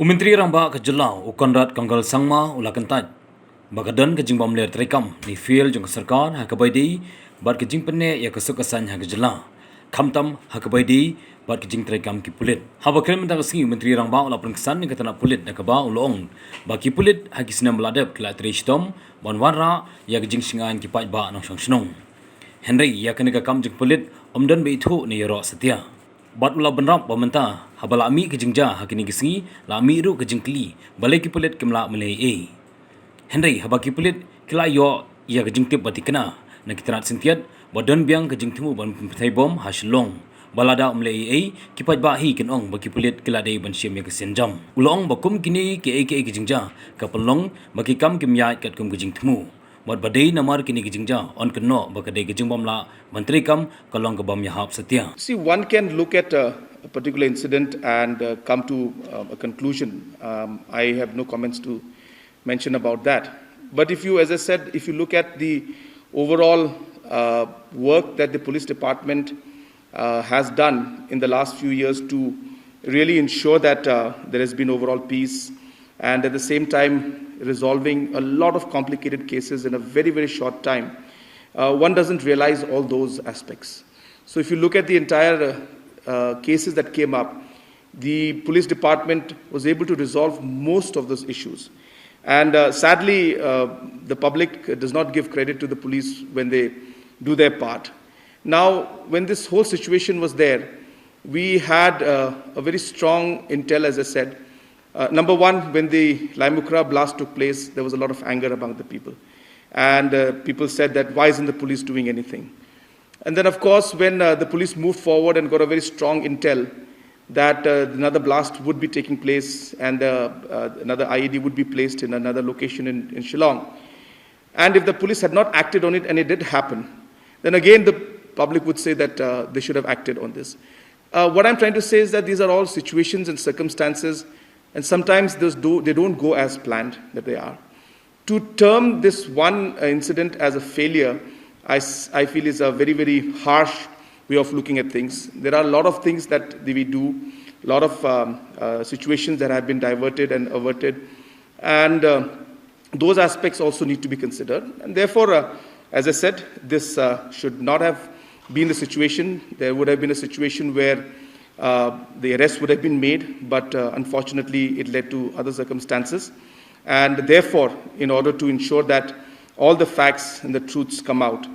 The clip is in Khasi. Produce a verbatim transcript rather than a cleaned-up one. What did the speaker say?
U Myntri Rangbah ka jylla, u Conrad Kongkal Sangma, u la kyntait ba ka don ka jingbymler treikam ne fail jong ka sorkar ha kaba ïadei bad ka jingpynneh ïa ka suk ka saiñ ha ka jylla, khamtam ha kaba ïadei bad ka jingtreikam ki pulit. Haba kren mynta ka sngi, u Myntri Rangbah u la pynksan ïa ka tnat pulit da kaba u la ong ba ki pulit ha ki snem ba la dep ki la trei shitom ban wanrah ïa ka jingshngaiñ ki paidbah nongshong shnong. Hynrei ïa kane ka kam jong ki pulit ym don ba ithuh ne ïaroh satia. Bad u la bynrap ba mynta haba la mih ka jingjia ha kine ki sngi, la mih ruh ka jingkylli balei ki pulit kim lah ban leh ei ei. Hynrei haba ki pulit ki la ïoh ïa ka jingtip ba thikna na ki tnat syntiat ba don biang ka jingthmu ban pynpynthei bom ha Shillong, ba lada ym leh ei ei, ki paidbah hi kin ong ba ki pulit ki la dei ban shim ïa ka sienjam. U la ong ba kum kine kiei kiei ki jingjia, ka pynlong ba ki kam kim ïaid katkum ka jingthmu. Bad ba dei namar kine ki jingjia, yn kynnoh ba ka dei ka jingbymlah ban treikam, ka long ka bym ïahap satia. See, one can look at a, a particular incident and uh, come to uh, a conclusion. Um, I have no comments to mention about that. But if you, as I said, if you look at the overall uh, work that the police department uh, has done in the last few years to really ensure that uh, there has been overall peace and at the same time resolving a lot of complicated cases in a very, very short time, uh, one doesn't realize all those aspects. So if you look at the entire uh, uh, cases that came up, the police department was able to resolve most of those issues. And uh, sadly, uh, the public does not give credit to the police when they do their part. Now, when this whole situation was there, we had uh, a very strong intel, as I said. Uh, number one, when the Laimukra blast took place, there was a lot of anger among the people. And uh, people said that, "Why isn't the police doing anything?" And then, of course, when uh, the police moved forward and got a very strong intel that uh, another blast would be taking place and uh, uh, another I E D would be placed in another location in, in Shillong, and if the police had not acted on it and it did happen, then again the public would say that uh, they should have acted on this. Uh, what I'm trying to say is that these are all situations and circumstances, and sometimes those do, they don't go as planned that they are. To term this one uh, incident as a failure, I, s- I feel is a very, very harsh way of looking at things. There are a lot of things that we do, a lot of um, uh, situations that have been diverted and averted. And uh, those aspects also need to be considered. And therefore, uh, as I said, this uh, should not have been the situation. There would have been a situation where uh, the arrest would have been made, but uh, unfortunately, it led to other circumstances. And therefore, in order to ensure that all the facts and the truths come out,